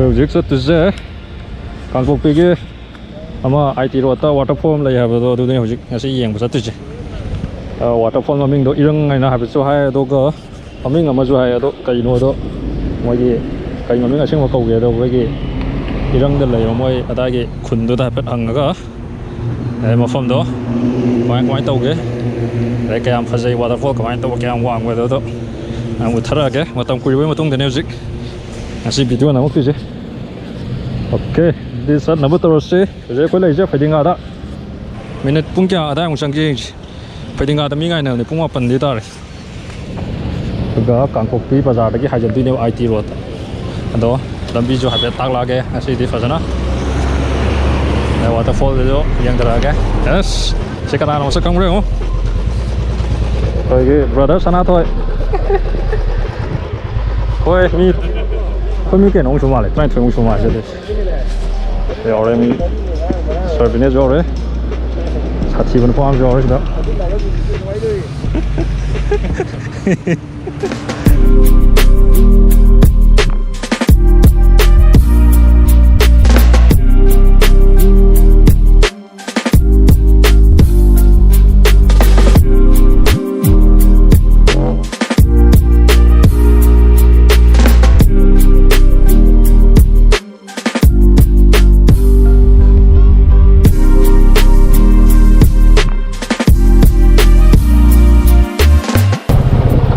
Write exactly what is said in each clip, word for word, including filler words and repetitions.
ꯍꯧꯖꯤꯛ ꯆꯠꯇꯣꯏꯁꯦ ꯀꯥꯡꯄꯣꯛꯄꯤꯒꯤ ꯑꯃ ꯑꯥꯏ ꯇꯤ ꯔꯣꯗꯇ ꯋꯥꯇꯔꯐꯣꯜ ꯑꯃ ꯂꯩ ꯍꯥꯏꯕꯗꯣ, ꯑꯗꯨꯅꯦ ꯍꯧꯖꯤꯛ ꯉꯁꯤ ꯌꯦꯡꯕ ꯆꯠꯇꯣꯏꯁꯦ꯫ ꯋꯥꯇꯔꯐꯣꯜ ꯃꯃꯤꯡꯗꯣ ꯏꯔꯪ ꯍꯥꯏꯅ ꯍꯥꯏꯕꯁꯨ ꯍꯥꯏ, ꯑꯗꯨꯒ ꯃꯃꯤꯡ ꯑꯃꯁꯨ ꯍꯥꯏ, ꯑꯗꯣ ꯀꯩꯅꯣꯗꯣ ꯃꯣꯏꯒꯤ ꯀꯩ ꯃꯃꯤꯡ ꯑꯁꯦꯡꯕ ꯀꯧꯒꯦ ꯑꯗꯣ, ꯑꯩꯈꯣꯏꯒꯤ ꯏꯔꯪꯗ ꯂꯩꯕ ꯃꯣꯏ ꯑꯗꯥꯏꯒꯤ ꯈꯨꯟꯗꯨꯗ ꯍꯥꯏꯐꯦꯠ ꯍꯪꯉꯒ, ꯑꯗꯩ ꯃꯐꯝꯗꯣ ꯀꯃꯥꯏ ꯀꯃꯥꯏꯅ ꯇꯧꯒꯦ, ꯑꯗꯩ ꯀꯌꯥꯝ ꯐꯖꯩ, ꯋꯥꯇꯔꯐꯣꯜ ꯀꯃꯥꯏꯅ ꯇꯧꯕ, ꯀꯌꯥꯝ ꯋꯥꯡꯕ ꯑꯗꯨꯗꯣ ꯌꯥꯝ ꯎꯠꯊꯔꯛꯑꯒꯦ꯫ ꯃꯇꯝ ꯀꯨꯏꯔꯕꯩ ꯃꯇꯨꯡꯗꯅꯦ ꯍꯧꯖꯤꯛ ꯉꯁꯤ ꯚꯤꯗꯤꯑꯣ ꯅꯝꯃꯛꯇꯣꯏꯁꯦ꯫ ꯑꯣꯀꯦ, ꯑꯗꯨꯗꯤ ꯆꯠꯅꯕ ꯇꯧꯔꯁꯤ꯫ ꯍꯧꯖꯤꯛ ꯑꯩꯈꯣꯏ ꯂꯩꯔꯤꯁꯦ ꯐꯩꯗꯤꯡꯒꯥꯗ꯫ ꯃꯤꯅꯤꯠ ꯄꯨꯡ ꯀꯌꯥ ꯑꯗꯥꯏꯃꯨꯛ ꯆꯪꯒꯦ ꯌꯦꯡꯁꯤ꯫ ꯐꯩꯗꯤꯡꯒꯥꯗ ꯃꯤ ꯉꯥꯏꯅꯕꯅꯦ, ꯄꯨꯡ ꯃꯥꯄꯟꯗꯤ ꯇꯥꯔꯦ꯫ ꯑꯗꯨꯒ ꯀꯥꯡꯄꯣꯛꯄꯤ ꯕꯖꯥꯔꯗꯒꯤ ꯍꯥꯏꯖꯤꯟꯗꯣꯏꯅꯦꯕ ꯑꯥꯏ ꯇꯤ ꯔꯣꯗꯇ꯫ ꯑꯗꯣ ꯂꯝꯕꯤꯁꯨ ꯍꯥꯏꯐꯦꯠ ꯇꯥꯛꯂꯛꯑꯒꯦ ꯉꯁꯤꯗꯤ ꯐꯖꯅ꯫ ꯋꯥꯇꯔꯐꯣꯜꯗꯁꯨ ꯌꯦꯡꯊꯔꯛꯑꯒꯦ꯫ ꯑꯁ, ꯁꯤ ꯀꯅꯥꯅꯣ ꯃꯁꯛ ꯈꯪꯕ꯭ꯔꯥ ꯌꯦꯡꯉꯣ꯫ ꯑꯩꯈꯣꯏꯒꯤ ꯕ꯭ꯔꯗꯔ ꯁꯅꯥꯊꯣꯏ꯫ ꯍꯣꯏ, ꯃꯤ, ꯑꯩꯈꯣꯏ ꯃꯤ ꯀꯩꯅꯣꯃꯨꯛꯁꯨ ꯃꯥꯜꯂꯦ, ꯇꯔꯥꯅꯤꯊꯣꯏꯃꯨꯛꯁꯨ ꯃꯥꯜꯂꯦ ꯁꯤꯗꯤ꯫ ꯌꯥꯎꯔꯦ ꯃꯤ꯫ ꯁꯔꯕꯤꯅꯦꯁ ꯌꯥꯎꯔꯦ꯫ ꯁꯥꯊꯤꯕ ꯅꯨꯄꯥ ꯑꯃꯁꯨ ꯌꯥꯎꯔꯦ ꯁꯤꯗ꯫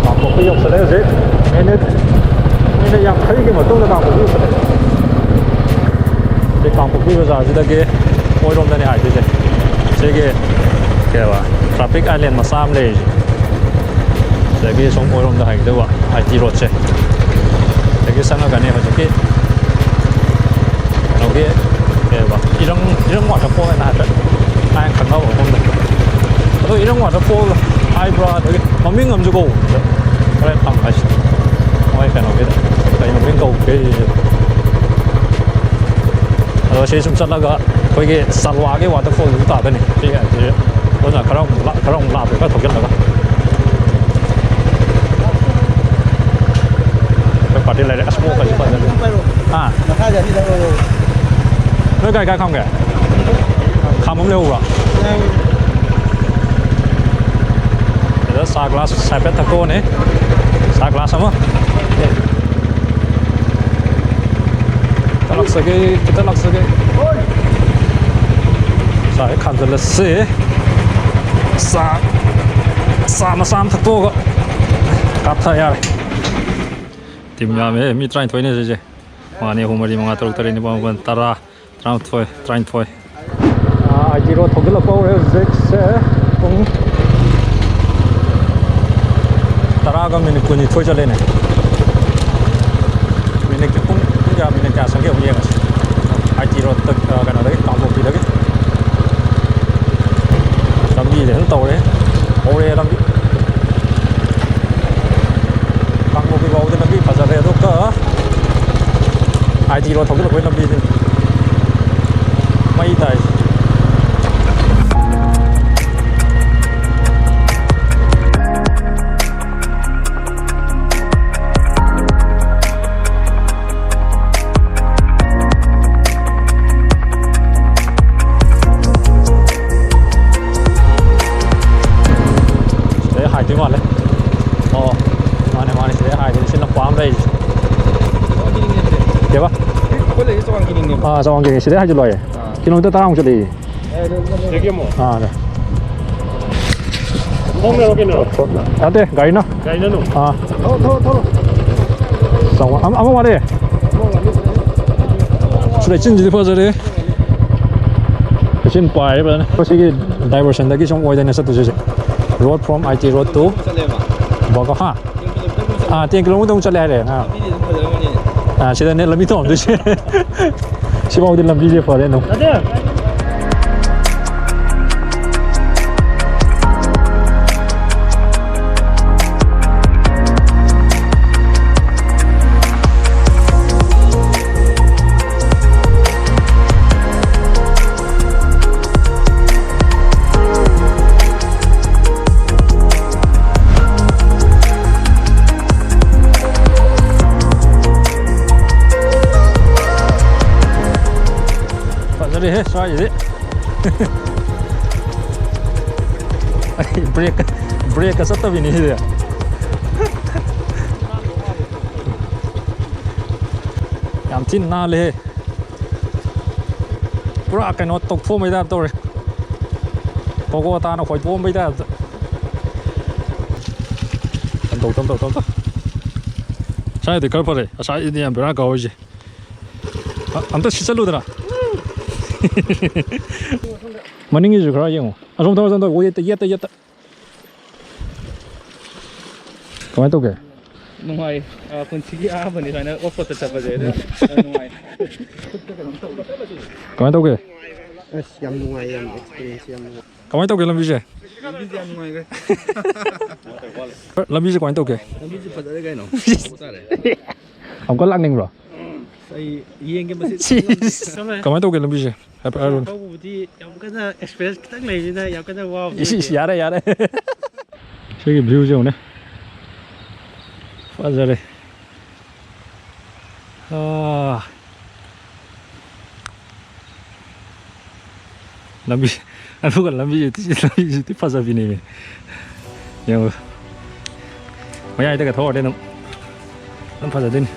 ꯀꯥꯡꯄꯣꯛꯄꯤ ꯌꯧꯁꯜꯂꯦ ꯍꯧꯖꯤꯛ꯫ ꯃꯤꯅꯤꯠ, ꯃꯤꯅꯤꯠ ꯌꯥꯡꯈꯩꯒꯤ ꯃꯇꯨꯡꯗ ꯀꯥꯡꯄꯣꯛꯄꯤ ꯌꯧꯁꯜꯂꯦ꯫ ꯁꯤ ꯀꯥꯡꯄꯣꯛꯄꯤ ꯕꯖꯥꯔꯁꯤꯗꯒꯤ ꯑꯣꯏꯔꯣꯝꯗꯅꯦ ꯍꯥꯏꯗꯣꯏꯁꯦ꯫ ꯁꯤꯒꯤ ꯀꯩꯕ, ꯇ꯭ꯔꯥꯐꯤꯛ ꯑꯥꯏꯂꯦꯟ ꯃꯆꯥ ꯑꯃ ꯂꯩꯔꯤꯁꯦ꯫ ꯁꯤꯗꯒꯤ ꯁꯣꯝ ꯑꯣꯏꯔꯣꯝꯗ ꯍꯥꯏꯒꯗꯧꯕ ꯑꯥꯏ ꯇꯤ ꯔꯣꯗꯁꯦ꯫ ꯁꯤꯗꯒꯤ ꯆꯪꯉꯒꯅꯦ ꯍꯧꯖꯤꯛꯀꯤ ꯀꯩꯅꯣꯒꯤ ꯀꯩꯕ, ꯏꯔꯪ, ꯏꯔꯪ ꯋꯥꯇꯔꯐꯣꯜ ꯍꯥꯏꯅ ꯍꯥꯏꯐꯦꯠ ꯃꯌꯥꯝ ꯈꯪꯅꯕ ꯃꯐꯝꯗꯣ꯫ ꯑꯗꯣ ꯏꯔꯪ ꯋꯥꯇꯔꯐꯣꯜ ꯍꯥꯏꯕ꯭ꯔꯥ, ꯑꯗꯒꯤ ꯃꯃꯤꯡ ꯑꯃꯁꯨ ꯀꯧꯕꯅꯦ꯫ ꯍꯣꯔꯦꯟ ꯍꯪꯉꯁꯤ ꯃꯣꯏ ꯀꯩꯅꯣꯒꯤꯗ ꯀꯩ ꯃꯃꯤꯡ ꯀꯧꯒꯦ꯫ ꯑꯗꯣ ꯁꯤ ꯁꯨꯝ ꯆꯠꯂꯒ ꯑꯩꯈꯣꯏꯒꯤ ꯆꯥꯂꯨꯋꯥꯒꯤ ꯋꯥꯇꯔꯐꯣꯜꯗꯨ ꯇꯥꯗꯣꯏꯅꯤ꯫ ꯁꯤ ꯁꯤ ꯑꯗꯨꯅ ꯈꯔ ꯑꯃꯨꯛ ꯂꯥꯞ-, ꯈꯔ ꯑꯃꯨꯛ ꯂꯥꯞꯄꯦ, ꯈꯔ ꯊꯧꯖꯤꯜꯂꯒ꯫ ꯑꯩꯈꯣꯏ ꯄꯥꯔꯇꯤ ꯂꯩꯔꯦ꯫ ꯑꯁ, ꯃꯣꯛꯀꯁꯤ ꯐꯖꯅ꯫ ꯑꯥ꯫ ꯃꯈꯥꯗ ꯑꯅꯤ ꯂꯧꯔꯣ꯫ ꯅꯣꯏ ꯒꯥꯔꯤ ꯀꯥꯏ ꯈꯥꯝꯒꯦ? ꯈꯥꯝꯕꯝ ꯂꯩꯍꯧꯕ꯭ꯔꯣ? ꯁꯤꯗ ꯆꯥ ꯒ꯭ꯂꯥꯁ ꯍꯥꯏꯐꯦꯠ ꯊꯛꯇꯣꯛꯑꯅꯤ꯫ ꯆꯥ ꯒ꯭ꯂꯥꯁ ꯑꯃ꯫ ꯈꯤꯇ ꯂꯥꯛꯆꯒꯦ, ꯈꯤꯇ ꯂꯥꯛꯆꯒꯦ꯫ ꯆꯥ ꯍꯦꯛ ꯈꯥꯝꯖꯜꯂꯁꯤ꯫ ꯆꯥ, ꯆꯥ ꯃꯆꯥ ꯑꯃ ꯊꯛꯇꯣꯛꯑꯒ ꯀꯥꯞꯊ ꯌꯥꯔꯦ꯫ ꯇꯤꯝ ꯌꯥꯝꯃꯦ, ꯃꯤ ꯇꯔꯥꯅꯤꯊꯣꯏꯅꯦ ꯁꯤꯁꯦ꯫ ꯑꯃ, ꯑꯅꯤ, ꯑꯍꯨꯝ, ꯃꯔꯤ, ꯃꯉꯥ, ꯇꯔꯨꯛ, ꯇꯔꯦꯠ, ꯅꯤꯄꯥꯜ, ꯃꯥꯄꯜ, ꯇꯔꯥ, ꯇꯔꯥꯃꯥꯊꯣꯏ, ꯇꯔꯥꯅꯤꯊꯣꯏ꯫ ꯑꯥꯏ ꯇꯤ ꯔꯣꯗ ꯊꯧꯖꯤꯜꯂꯛꯄ ꯍꯧꯔꯦ ꯍꯧꯖꯤꯛꯁꯦ꯫ ꯄꯨꯡ ꯇꯔꯥꯒ ꯃꯤꯅꯤꯠ ꯀꯨꯟꯅꯤꯊꯣꯏ ꯆꯠꯂꯦꯅꯦ꯫ ꯃꯤꯅꯤꯠ ꯄꯨꯡ, ꯄꯨꯡ ꯀꯌꯥ, ꯃꯤꯅꯤꯠ ꯀꯌꯥ ꯆꯪꯒꯦ ꯑꯃꯨꯛ ꯌꯦꯡꯉꯁꯤ꯫ ꯑꯥꯏ ꯇꯤ ꯔꯣꯗꯇ, ꯑ, ꯀꯩꯅꯣꯗꯒꯤ, ꯀꯥꯡꯄꯣꯛꯄꯤꯗꯒꯤ꯫ ꯂꯝꯕꯤꯁꯦ ꯑꯗꯨꯝ ꯇꯧꯔꯦ꯫ ꯍꯧꯔꯦ ꯂꯝꯕꯤ꯫ ꯀꯥꯡꯄꯣꯛꯄꯤ ꯐꯥꯎꯗꯤ ꯂꯝꯕꯤ ꯐꯖꯔꯦ, ꯑꯗꯨꯒ ꯑꯥꯏ ꯇꯤ ꯔꯣꯗ ꯊꯧꯖꯤꯜꯂꯛꯄꯩ ꯂꯝꯕꯤꯁꯦ ꯃꯩ ꯇꯥꯏ꯫ ꯁꯤꯗꯩ ꯍꯥꯏꯗꯣꯏ ꯃꯥꯜꯂꯦ꯫ ꯑꯣ, ꯃꯥꯅꯦ, ꯃꯥꯅꯦ, ꯁꯤꯗꯩ ꯍꯥꯏꯗꯣꯏꯅꯦ꯫ ꯁꯤ ꯂꯝꯄꯥꯛ ꯑꯃ ꯂꯩꯔꯤꯁꯦ꯫ ꯀꯩꯕ? ꯑꯩꯈꯣꯏ ꯂꯩꯔꯤꯁꯦ ꯆꯋꯥꯡ ꯀꯤꯅꯤꯡꯅꯦꯕ꯫ ꯑꯥ, ꯆꯋꯥꯡ ꯀꯤꯅꯤꯡ꯫ ꯁꯤꯗꯩ ꯍꯥꯏꯖꯤꯜꯂꯣ ꯍꯥꯏꯌꯦ꯫ ꯑꯥ꯫ ꯀꯤꯂꯣꯃꯤꯇꯔ ꯇꯔꯥꯃꯨꯛ ꯆꯠꯂꯦꯌꯦ꯫ ꯁꯤꯗꯒꯤ ꯑꯃꯨꯛ? ꯑꯥ, ꯑꯗ꯫ ꯈꯣꯡꯅꯔꯣ ꯀꯩꯅꯣ? ꯅꯠꯇꯦ, ꯒꯥꯔꯤꯅ꯫ ꯒꯥꯔꯤꯅ ꯑꯗꯨꯝ? ꯑꯥ꯫ ꯊꯧꯔꯣ, ꯊꯧꯔꯣ, ꯊꯧꯔꯣ꯫ ꯆꯥꯝꯃꯉꯥ꯫ ꯑꯃ, ꯑꯃ ꯋꯥꯠꯂꯤ꯫ ꯑꯃ ꯋꯥꯠꯂꯤ꯫ ꯑꯁ, ꯂꯩꯆꯤꯟꯁꯤꯗꯤ ꯐꯖꯔꯦ꯫ ꯂꯩꯆꯤꯟ ꯄꯥꯏꯔꯦ ꯐꯖꯅ꯫ ꯑꯩꯈꯣꯏ ꯁꯤꯒꯤ diversionꯗꯒꯤ ꯁꯨꯝ ꯑꯣꯏꯗꯣꯏꯅꯦ ꯆꯠꯇꯣꯏꯁꯦ, ꯁꯤꯁꯦ꯫ Road from I T road to ꯆꯠꯂꯦꯕ꯫ ꯕꯒ-, ꯍꯥ? ꯑꯥ, ten kilometer ꯑꯃꯨꯛ ꯆꯠꯂꯦ ꯍꯥꯏꯔꯦ꯫ ꯑꯥ꯫ ꯂꯝꯕꯤꯗꯤ ꯑꯗꯨꯝ ꯐꯖꯔꯝꯒꯅꯤ꯫ ꯑꯥ, ꯁꯤꯗꯅꯦ ꯂꯝꯕꯤ ꯊꯣꯡꯗꯣꯏꯁꯦ꯫ ꯁꯤꯐꯥꯎꯗꯤ ꯂꯝꯕꯤꯁꯦ ꯐꯔꯦ ꯑꯗꯨꯝ꯫ ꯁ꯭ꯋꯥꯏꯁꯤꯗꯤ ꯑꯩ ꯕ꯭ꯔꯦꯛ, ꯕ꯭ꯔꯦꯛꯀ ꯆꯠꯇꯕꯤꯅꯤ ꯁꯤꯗꯤ꯫ ꯌꯥꯝ ꯊꯤꯅ ꯅꯥꯜꯂꯦꯍꯦ꯫ ꯄꯨꯔꯥ ꯀꯩꯅꯣ ꯇꯧꯊꯣꯛꯑꯝꯕꯩ ꯇꯥꯏꯞ ꯇꯧꯔꯦ꯫ ꯀꯣꯀꯣ ꯇꯥꯅ ꯈꯣꯏꯊꯣꯛꯑꯝꯕꯩ ꯇꯥꯏꯞꯇ꯫ ꯇꯝ ꯇꯧ, ꯇꯝ ꯇꯧ, ꯇꯝ ꯇꯧ꯫ ꯁ꯭ꯋꯥꯏꯗꯤ ꯈꯔ ꯐꯔꯦ꯫ ꯉꯁꯥꯏꯗꯤ ꯌꯥꯝ ꯕꯦꯔꯥ ꯀꯥꯎꯔꯤꯁꯦ꯫ ꯑ-, ꯑꯝꯇ ꯁꯤꯠꯆꯜꯂꯨꯗꯅ꯫ ꯃꯅꯤꯡꯒꯤꯁꯨ ꯈꯔ ꯌꯦꯡꯉꯣ꯫ ꯑꯁꯣꯝ ꯊꯧꯔꯣ, ꯑꯁꯣꯝ ꯊꯧꯔꯣ꯫ ꯌꯦꯠꯇ, ꯌꯦꯠꯇ, ꯌꯦꯠꯇ꯫ ꯀꯃꯥꯏꯅ ꯇꯧꯒꯦ? ꯅꯨꯡꯉꯥꯏ꯫ ꯑ, ꯄꯨꯟꯁꯤꯒꯤ ꯑꯍꯥꯟꯕꯅꯤ ꯁꯨꯃꯥꯏꯅ off road ꯇ ꯆꯠꯄꯁꯦ꯫ ꯑꯗꯨ ꯌꯥꯝ ꯅꯨꯡꯉꯥꯏ꯫ ꯀꯃꯥꯏꯅ ꯇꯧꯒꯦ? ꯑꯁ, ꯌꯥꯝ ꯅꯨꯡꯉꯥꯏ, ꯌꯥꯝ experience ꯌꯥꯝ ꯅꯨꯡꯉꯥꯏ꯫ ꯀꯃꯥꯏꯅ ꯇꯧꯒꯦ ꯂꯝꯕꯤꯁꯦ? ꯂꯝꯕꯤꯁꯦ ꯌꯥꯝ ꯅꯨꯡꯉꯥꯏꯈ꯭ꯔꯦ꯫ ꯂꯝꯕꯤꯁꯦ ꯀꯃꯥꯏꯅ ꯇꯧꯒꯦ? ꯂꯝꯕꯤꯁꯦ ꯐꯖꯔꯦ ꯀꯩꯅꯣ꯫ ꯇꯥꯔꯦ꯫ ꯑꯃꯨꯛꯀ ꯂꯥꯛꯅꯤꯡꯕ꯭ꯔꯣ? ꯑꯩ ꯌꯦꯡꯒꯦ ꯃꯁꯤ꯫ ꯀꯃꯥꯏꯅ ꯇꯧꯒꯦ ꯂꯝꯕꯤꯁꯦ? ꯍꯥꯏꯐꯦꯠ ꯍꯥꯏꯔꯣꯅꯦ꯫ ꯊꯧꯕꯕꯨꯗꯤ ꯌꯥꯝ ꯀꯟꯅ experience ꯈꯤꯇꯪ ꯂꯩꯕꯅꯤꯅ ꯌꯥꯝ ꯀꯟꯅ ꯋꯥꯕꯗꯤ ꯏꯁ, ꯏꯁ, ꯑꯣꯏꯗꯦ꯫ ꯌꯥꯔꯦ, ꯌꯥꯔꯦ꯫ ꯁꯤꯒꯤ view ꯁꯦ ꯌꯦꯡꯉꯨꯅꯦ꯫ ꯐꯖꯔꯦ꯫ ꯑꯥ꯫ ꯂꯝꯕꯤ, ꯑꯗꯨꯒ ꯂꯝꯕꯤꯁꯦ ꯊꯤ-, ꯂꯝꯕꯤꯁꯦ ꯊꯤ ꯐꯖꯕꯤꯅꯦꯃꯤ꯫ ꯌꯦꯡꯉꯨ꯫ ꯃꯌꯥꯏꯗꯒ ꯊꯧꯔꯗꯤ ꯑꯗꯨꯝ, ꯑꯗꯨꯝ ꯐꯖꯗꯣꯏꯅꯤ꯫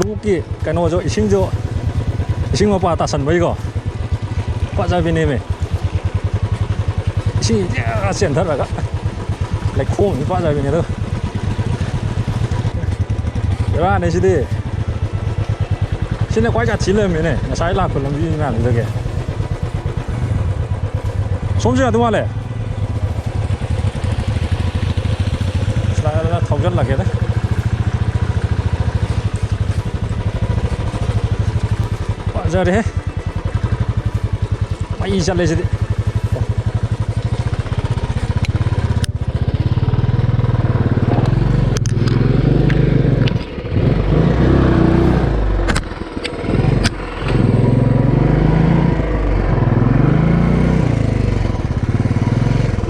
ꯂꯣꯛꯀꯤ ꯀꯩꯅꯣꯁꯨ, ꯏꯁꯤꯡꯁꯨ, ꯏꯁꯤꯡ ꯃꯄꯥ ꯇꯥꯁꯟꯕꯒꯤꯀꯣ꯫ ꯐꯖꯕꯤꯅꯦꯃꯤ꯫ ꯏꯁꯤꯡ ꯖꯔ ꯆꯦꯟꯊꯔꯒ ꯂꯩꯈꯣꯝꯁꯤ ꯐꯖꯕꯤꯅꯦ ꯑꯗꯣ꯫ ꯕꯦꯔꯥꯅꯦ ꯁꯤꯗꯤ꯫ ꯁꯤꯅ ꯈ꯭ꯋꯥꯏ ꯁꯥꯊꯤ ꯂꯩꯔꯝꯃꯦꯅꯦ ꯉꯁꯥꯏ ꯂꯥꯛꯄ ꯂꯝꯕꯤ ꯃꯌꯥꯝꯗꯨꯗꯒꯤ꯫ ꯁꯣꯝꯁꯨ ꯌꯥꯗꯧ ꯃꯥꯜꯂꯦ꯫ ꯊꯧꯖꯤꯜꯂꯒꯦꯗ꯫ ꯐꯖꯔꯦꯍꯦ꯫ ꯃꯩ ꯆꯠꯂꯦ ꯁꯤꯗꯤ꯫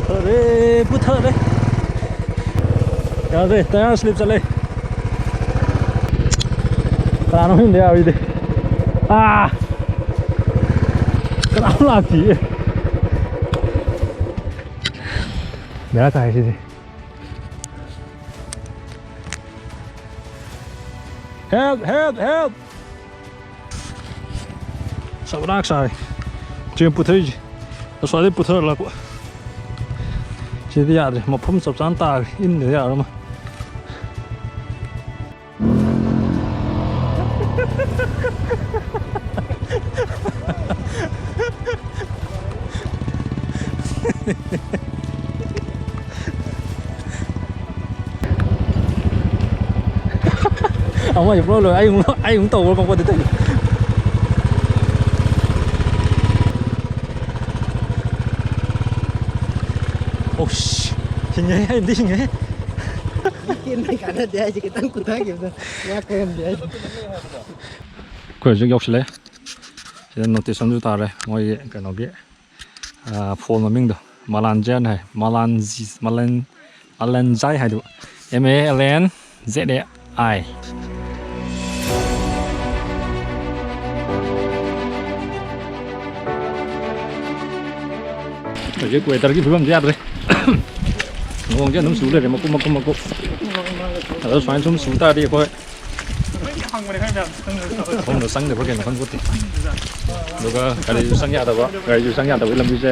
ꯄꯨꯊꯔꯦ, ꯄꯨꯊꯔꯦ꯫ ꯌꯥꯗ꯭ꯔꯦ, ꯇꯌꯥꯔ ꯁ꯭ꯂꯤꯞ ꯆꯠꯂꯦ꯫ ꯀꯅꯥꯅꯣ ꯈꯪꯗꯦ ꯌꯥꯔꯣꯏꯗꯤ꯫ ꯑꯥ! ꯀꯅꯥꯝ ꯂꯥꯛꯇꯤꯌꯦ꯫ ꯕꯦꯔꯥ ꯀꯥꯏ ꯁꯤꯗꯤ꯫ Help, help, help! ꯁꯕꯅꯥꯛ ꯁꯥꯏ꯫ ꯇ꯭ꯔꯦꯟ ꯄꯨꯊꯔꯤꯁꯦ꯫ ꯑꯁ꯭ꯋꯥꯏꯗꯩ ꯄꯨꯊꯔ ꯂꯥꯛꯄ꯫ ꯁꯤꯗꯤ ꯌꯥꯗ꯭ꯔꯦ꯫ ꯃꯐꯝ ꯆꯞ ꯆꯥꯅ ꯇꯥꯈ꯭ꯔꯦ꯫ ꯏꯟꯗ ꯌꯥꯔꯣꯏ꯫ ꯑꯃꯁꯨ ꯄꯨꯔꯥ ꯂꯣꯏꯔꯦ꯫ ꯑꯩ ꯑꯃꯨꯛ, ꯑꯩ ꯑꯃꯨꯛ ꯇꯧꯕ꯭ꯔꯥ ꯈꯪꯄꯣꯠꯇꯦ ꯇꯧꯔꯤꯁꯦ꯫ ꯑꯣꯁ, ꯍꯤꯡꯉꯦ, ꯑꯩꯗꯤ ꯍꯤꯡꯉꯦ꯫ ꯀꯦꯟꯕꯩ ꯀꯥꯟꯅꯗꯦ ꯍꯥꯏꯁꯦ, ꯈꯤꯇꯪ ꯀꯨꯊꯈꯤꯕꯗ ꯉꯥꯛꯄ ꯉꯝꯗꯦ ꯍꯥꯏꯁꯦ꯫ ꯑꯩꯈꯣꯏ ꯍꯧꯖꯤꯛ ꯌꯧꯁꯤꯜꯂꯦ꯫ ꯁꯤꯗ ꯅꯣꯇꯤꯁ ꯑꯃꯁꯨ ꯇꯥꯔꯦ, ꯃꯣꯏꯒꯤ ꯀꯩꯅꯣꯒꯤ, ꯑꯥ, ꯐꯣꯟ ꯃꯃꯤꯡꯗꯣ ꯃꯂꯥꯟꯖꯦꯟ ꯍꯥꯏ꯫ ꯃꯂꯥꯟꯖꯤ-, ꯃꯂꯟ-, ꯃꯂꯟꯖꯥꯏ ꯍꯥꯏꯗꯨ꯫ M A L N Z A I꯫ ꯍꯧꯖꯤꯛ ꯋꯦꯗꯔꯒꯤ ꯐꯤꯕꯝꯁꯦ ꯌꯥꯗ꯭ꯔꯦ꯫ ꯅꯣꯡꯁꯦ ꯑꯗꯨꯝ ꯆꯨ ꯂꯩꯔꯦ, ꯃꯀꯨꯞ ꯃꯀꯨꯞ ꯃꯀꯨꯞ꯫ ꯑꯗꯣ ꯁꯨꯃꯥꯏꯅ ꯁꯨꯝ ꯆꯨ ꯇꯥꯔꯗꯤ ꯑꯩꯈꯣꯏ ꯃꯐꯝꯗꯣ ꯆꯪꯗꯕ꯭ꯔꯥ ꯀꯩꯅꯣ ꯈꯪꯄꯣꯠꯇꯦ꯫ ꯑꯗꯨꯒ ꯒꯥꯔꯤꯁꯨ ꯆꯪ ꯌꯥꯗꯕ, ꯒꯥꯔꯤꯁꯨ ꯆꯪ ꯌꯥꯗꯕꯒꯤ ꯂꯝꯕꯤꯁꯦ꯫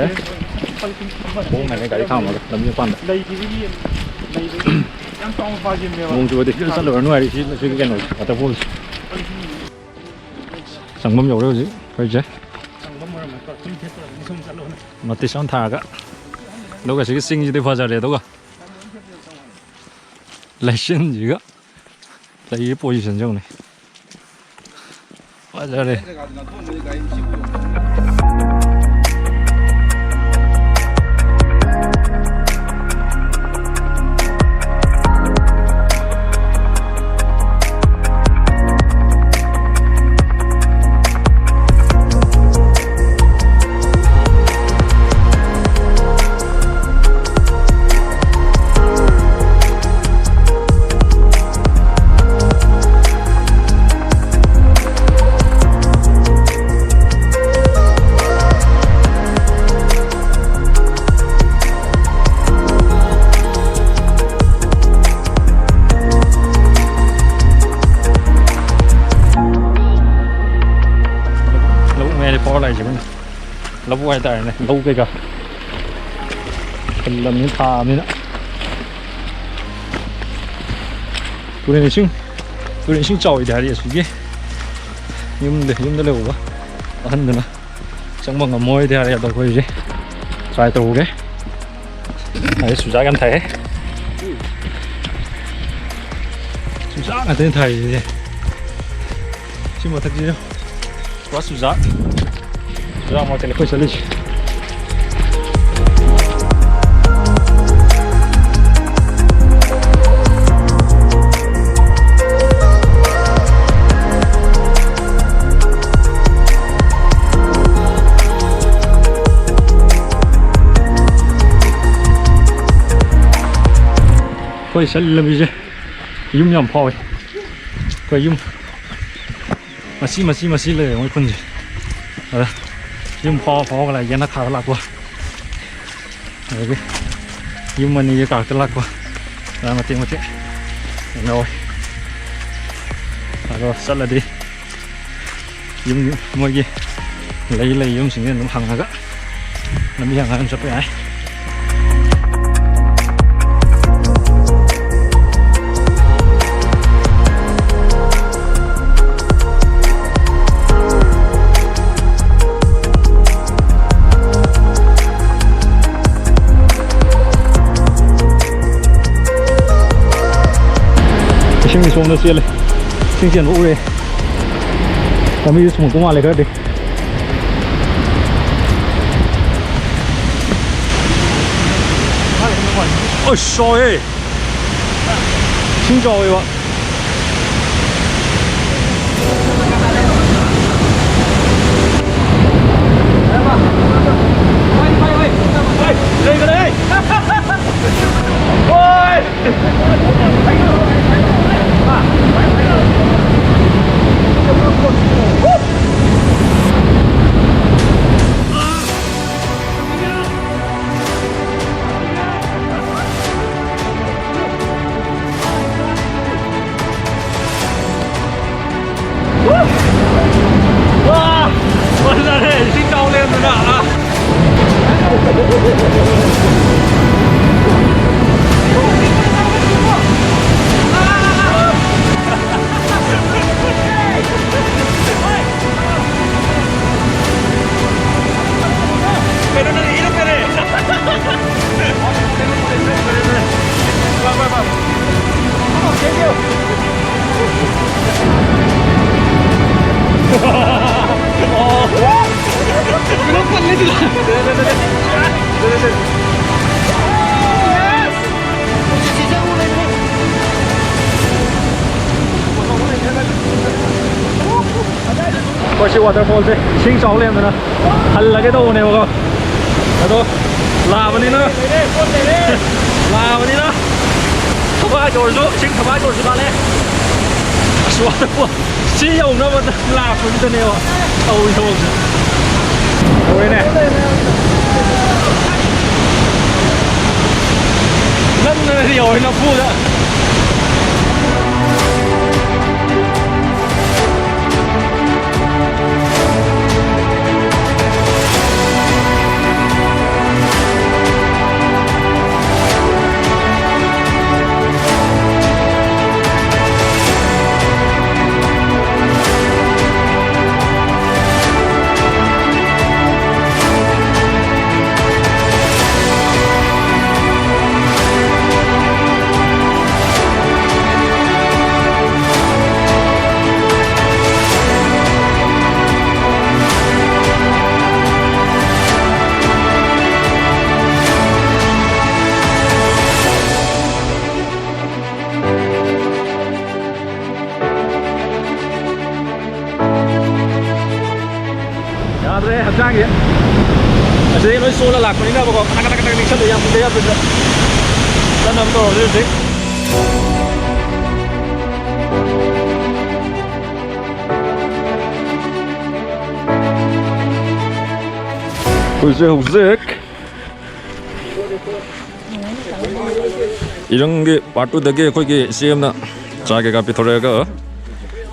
ꯈꯣꯡꯅꯅꯦ ꯒꯥꯔꯤ ꯈꯥꯝꯃꯒ ꯂꯝꯕꯤ ꯃꯄꯥꯟꯗ꯫ ꯂꯩꯈꯤꯕꯒꯤ ꯂꯩꯕꯒꯤ ꯌꯥꯝ ꯆꯥꯎꯅ ꯄꯥꯖꯤꯟꯅꯦꯕ꯫ ꯅꯣꯡ ꯆꯨꯔꯗꯤ ꯁꯤꯗ ꯆꯠꯂꯨꯔꯅꯨ ꯍꯥꯏꯔꯤ, ꯁꯤ, ꯁꯤꯒꯤ ꯀꯩꯅꯣꯁꯦ, ꯋꯥꯇꯔꯐꯣꯜꯁꯦ꯫ ꯆꯪꯐꯝ ꯌꯧꯔꯦ ꯍꯧꯖꯤꯛ ꯑꯩꯈꯣꯏꯁꯦ꯫ ꯆꯪꯐꯝ ꯑꯣꯏꯔꯝꯃꯣꯏꯀꯣ, ꯁꯨꯝ ꯊꯦꯠꯄ ꯑꯣꯏꯔꯝꯅꯤ, ꯁꯨꯝ ꯆꯠꯂꯣꯅ꯫ ꯅꯣꯇꯤꯁ ꯑꯃ ꯊꯥꯔꯒ꯫ ꯑꯗꯨꯒ ꯁꯤꯒꯤ ꯆꯤꯡꯁꯤꯗꯤ ꯐꯖꯔꯦ꯫ ꯑꯗꯨꯒ ꯂꯩꯆꯤꯟꯁꯤꯒ ꯂꯩꯔꯤ ꯄꯣꯖꯤꯁꯟꯁꯦ ꯌꯦꯡꯉꯨꯅꯦ꯫ ꯐꯖꯔꯦ꯫ ꯂꯧꯕꯨꯛ ꯍꯥꯏꯇꯥꯔꯦꯅꯦ, ꯂꯧ ꯀꯩꯀꯥ ꯍꯨꯜꯂꯝꯅꯤꯅ, ꯊꯥꯕꯅꯤꯅ꯫ ꯇꯨꯔꯦꯟ ꯏꯁꯤꯡ, ꯇꯨꯔꯦꯟ ꯏꯁꯤꯡ ꯆꯥꯎꯋꯤꯗꯤ ꯍꯥꯏꯔꯤ ꯑꯁꯤꯒꯤ ꯌꯨꯝꯗ, ꯌꯨꯝꯗ ꯂꯩꯍꯧꯕ ꯑꯍꯟꯗꯨꯅ꯫ ꯆꯪꯕ ꯉꯝꯃꯣꯏꯗꯤ ꯍꯥꯏꯔꯦ, ꯑꯗꯣ ꯑꯩꯈꯣꯏ ꯍꯧꯖꯤꯛ try ꯇꯧꯔꯒꯦ꯫ ꯑꯩ ꯆꯨꯖꯥꯛ ꯌꯥꯝ ꯊꯥꯏꯍꯦ꯫ ꯆꯨꯖꯥꯛ ꯉꯥꯛꯇꯅꯤ ꯊꯥꯔꯤꯁꯦ꯫ ꯁꯤ ꯃꯊꯛꯁꯤꯁꯨ ꯄꯨꯔꯥ ꯆꯨꯖꯥꯛ꯫ ꯆꯨꯖꯥꯛ ꯃꯔꯛꯇꯅꯤ ꯑꯩꯈꯣꯏ ꯆꯠꯂꯤꯁꯦ꯫ ꯑꯩꯈꯣꯏ ꯆꯠꯂꯤ ꯂꯝꯕꯤꯁꯦ ꯌꯨꯝ ꯌꯥꯝ ꯐꯥꯎꯋꯦ꯫ ꯑꯩꯈꯣꯏ ꯌꯨꯝ ꯃꯆꯤ ꯃꯆꯤ ꯃꯆꯤ ꯂꯩꯔꯦ ꯃꯣꯏ ꯈꯨꯟꯁꯦ꯫ ꯑꯗ ꯌꯨꯝ ꯐꯥꯎ ꯐꯥꯎꯒ ꯂꯥꯛꯑꯦ, ꯌꯦꯅꯈꯥꯗ ꯂꯥꯛꯄ꯫ ꯑꯗꯒꯤ ꯌꯨꯝ ꯑꯅꯤꯒꯤ ꯀꯥꯔꯛꯇ ꯂꯥꯛꯄ꯫ ꯑꯗ ꯃꯇꯦꯛ ꯃꯇꯦꯛ ꯌꯥꯝ ꯌꯥꯎꯋꯦ꯫ ꯑꯗꯣ ꯆꯠꯂꯗꯤ ꯌꯨꯝ, ꯃꯣꯏꯒꯤ ꯂꯩ, ꯂꯩ ꯌꯨꯝꯁꯤꯡꯁꯦ ꯑꯗꯨꯝ ꯍꯪꯉꯒ ꯂꯝꯕꯤ ꯍꯪꯉꯒ ꯑꯗꯨꯝ ꯆꯠꯄ ꯌꯥꯏ꯫ ꯏꯁꯤꯡ ꯁꯣꯝꯗ ꯆꯦꯜꯂꯦ꯫ ꯏꯁꯤꯡ ꯆꯦꯟꯕ ꯎꯔꯦ꯫ ꯂꯝꯕꯤꯁꯦ ꯁꯨꯝꯃꯛꯄ ꯃꯥꯜꯂꯦ ꯈꯔꯗꯤ꯫ ꯑꯁ, ꯆꯥꯎꯋꯦ꯫ ꯏꯁꯤꯡ ꯆꯥꯎꯋꯦꯕ꯫ ꯑꯩꯈꯣꯏ ꯁꯤ waterfallꯁꯦ ꯏꯁꯤꯡ ꯆꯥꯎ ꯂꯩꯔꯝꯗꯅ ꯍꯜꯂꯒꯦ ꯇꯧꯕꯅꯦꯕꯀꯣ꯫ ꯑꯗꯣ ꯂꯥꯛꯑꯕꯅꯤꯅ, ꯂꯥꯛꯑꯕꯅꯤꯅ ꯊꯕꯥꯏꯗ ꯑꯣꯏꯔꯁꯨ, ꯏꯁꯤꯡ ꯊꯕꯥꯏꯗ ꯑꯣꯏꯔꯁꯨ ꯂꯥꯜꯂꯦ꯫ ꯑꯁ, waterfall ꯁꯤ ꯌꯧꯅꯕ ꯂꯥꯛꯄꯁꯤꯗꯅꯦꯕ ꯇꯧꯔꯤ ꯊꯕꯛꯁꯦ꯫ ꯂꯣꯏꯔꯦꯅꯦ꯫ ꯅꯪꯅ ꯌꯧꯔꯦ ꯅꯝꯐꯨꯗ꯫ ꯌꯥꯗ꯭ꯔꯦ ꯍꯛꯆꯥꯡꯁꯦ꯫ ꯑꯁꯤꯗꯒꯤ ꯂꯣꯏ ꯆꯣꯜꯂ ꯂꯥꯛꯄꯅꯤꯅꯕꯀꯣ꯫ ꯀꯗꯛ ꯀꯗꯛ ꯀꯗꯛ ꯅꯤꯛꯁꯜꯂꯦ, ꯌꯥꯝ ꯀꯤꯖꯩ ꯌꯥꯝ ꯀꯤꯖꯩ꯫ ꯀꯟꯅ ꯑꯃ ꯇꯧꯔꯁꯤ ꯍꯧꯖꯤꯛ꯫ ꯑꯩꯈꯣꯏꯁꯦ ꯍꯧꯖꯤꯛ ꯏꯔꯪꯒꯤ part twoꯗꯒꯤ ꯑꯩꯈꯣꯏꯒꯤ ꯏꯆꯦ ꯑꯃꯅ ꯆꯥ ꯀꯩꯀꯥ ꯄꯤꯊꯣꯔꯛꯑꯒ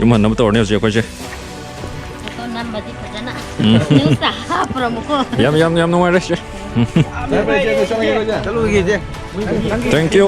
ꯌꯨꯝ ꯍꯟꯅꯕ ꯇꯧꯔꯅꯤ ꯍꯧꯖꯤꯛ ꯑꯩꯈꯣꯏꯁꯦ꯫ ꯐꯣꯇꯣ ꯅꯝꯕꯗꯤ ꯐꯖꯅ ꯎꯝ꯫ News ꯍꯥꯞꯄ꯭ꯔꯣ ꯃꯈꯣ? ꯌꯥꯝ, ꯌꯥꯝ, ꯌꯥꯝ ꯅꯨꯡꯉꯥꯏꯔꯦ ꯆꯦ꯫ ꯎꯝ꯫ ꯆꯠꯂꯨꯈꯤꯁꯦ꯫ Thank you꯫